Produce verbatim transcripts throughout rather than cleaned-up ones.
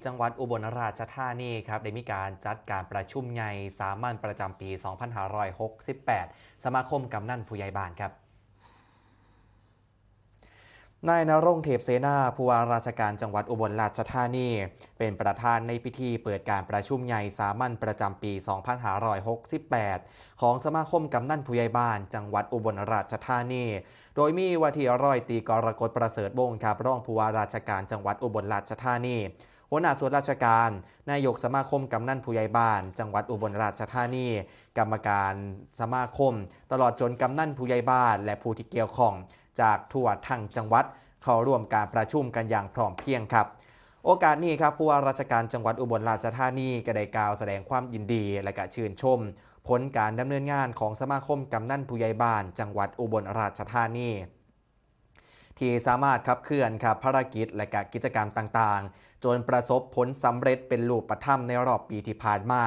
จังหวัดอุบลราชธานีครับ ได้มีการจัดการประชุมใหญ่สามัญประจำปี สองพันห้าร้อยหกสิบแปด สมาคมกำนันผู้ใหญ่บ้านครับ นายณรงค์ เทพเสนา ผู้ว่าราชการจังหวัดอุบลราชธานี เป็นประธานในพิธีเปิดการประชุมใหญ่สามัญประจำปี สองพันห้าร้อยหกสิบแปด ของสมาคมกำนันผู้ใหญ่บ้านจังหวัดอุบลราชธานี โดยมีว่าที่ร้อยตรีกรกฎ ประเสริฐวงศ์ครับ รองผู้ว่าราชการจังหวัดอุบลราชธานี หัวหน้าส่วนราชการ นายกสมาคมกำนันผู้ใหญ่บ้านจังหวัดอุบลราชธานี กรรมการสมาคม ตลอดจนกำนันผู้ใหญ่บ้าน และผู้ที่เกี่ยวข้องจากทั่วทั้งจังหวัด เข้าร่วมการประชุมกันอย่างพร้อมเพรียงครับ โอกาสนี้ครับ ผู้ว่าราชการจังหวัดอุบลราชธานีก็ได้กล่าวแสดงความยินดี และก็ชื่นชม ผลการดำเนินงานของสมาคมกำนันผู้ใหญ่บ้านจังหวัดอุบลราชธานี ที่สามารถขับเคลื่อนครับภารกิจและก็กิจกรรมต่างๆ จนประสบผลสำเร็จเป็นรูปธรรมในรอบปีที่ผ่านมา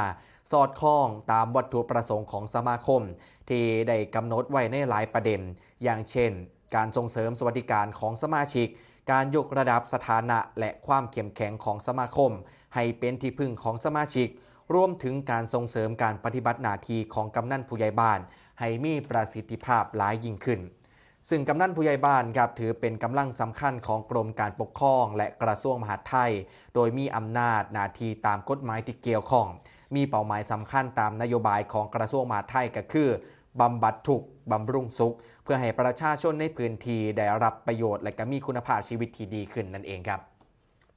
สอดคล้องตามวัตถุประสงค์ของสมาคม ที่ได้กำหนดไว้ในหลายประเด็น อย่างเช่น การส่งเสริมสวัสดิการของสมาชิก การยกระดับสถานะและความเข้มแข็งของสมาคม ให้เป็นที่พึ่งของสมาชิก รวมถึงการส่งเสริมการปฏิบัติหน้าที่ของกำนันผู้ใหญ่บ้าน ให้มีประสิทธิภาพหลายยิ่งขึ้น ซึ่งกำนันผู้ใหญ่บ้านครับ ถือเป็นกำลังสำคัญของกรมการปกครอง และกระทรวงมหาดไทย โดยมีอำนาจหน้าที่ตามกฎหมายที่เกี่ยวข้อง มีเป้าหมายสำคัญตามนโยบายของกระทรวงมหาดไทยก็คือ บำบัดทุกข์บำรุงสุข เพื่อให้ประชาชนในพื้นที่ได้รับประโยชน์ และก็มีคุณภาพชีวิตที่ดีขึ้นนั่นเองครับ